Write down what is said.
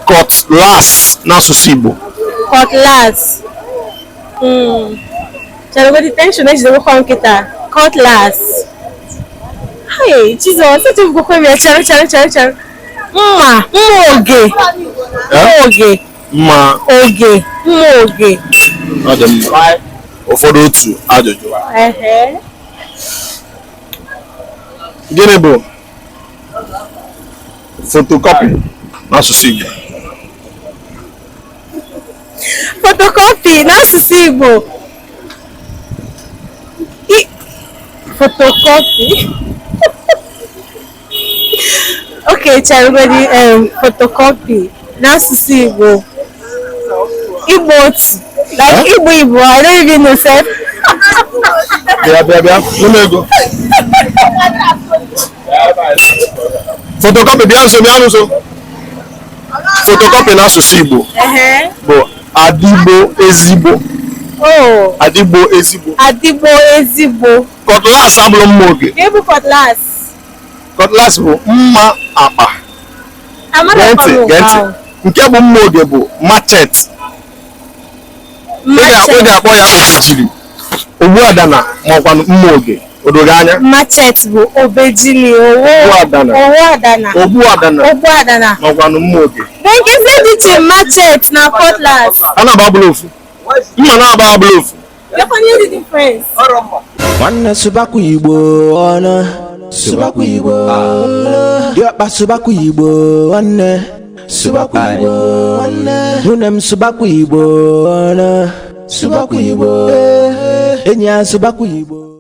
Cutlass n'asụsụ Igbo? Cutlass. Chere, tension ejidegokwa nkịta. Cutlass. Hey, Jesus, echefugokwa m ya. Chere, chere, chere, chere. Mma, mma oge. Mma oge. Mma oge. Mma oge. Ọ dị mma. Ụfọdụ otu ajụjụ. Ehe. Gịnị bụ photocopy n'asụsụ Igbo? Photocopy n'asụsụ Igbo. Photocopy. Okay, cheregodi, photocopy n'asụsụ Igbo. Igbo otu. Like Igbo Igbo, I don't even know sef. Bịa, bịa, bịa, nye m ego. Photocopy, bịa nso, bịa nso. Photocopy n'asụsụ Igbo Ehe. bụ adịgbo ezigbo. Oh, Adịgbo ezigbo. Adịgbo ezigbo. Cutlass abụrụ mma oge. Gịnị bụ cutlass? Cutlass bụ mma akpa. Gee ntị, gee ntị. Nke bụ mma oge bụ machete. Ị ga-akpọ ya obejiri, ogbu adana, ma ọkwanụ mma oge. O doro anya? Machete bụ obejiri, owo Ogbu adana. Owo adana. Ogbu adana. Ogbu adana. Ma ọkwanụ mma oge. Then nke dị iche machete na cutlass? A na-agba abụla ofu mma, na-agba abụla ofu. Gekwanụ the difference. Nwanne, sụbakwa Igbo ọnụ, sụbakwa Igbo, diọkpa, sụbakwa Igbo, nwanne, sụbakwa Igbo, nwanne, nwunye m, sụbakwa Igbo ọnụ, sụbakwa Igbo, enyi ya, sụbakwa Igbo.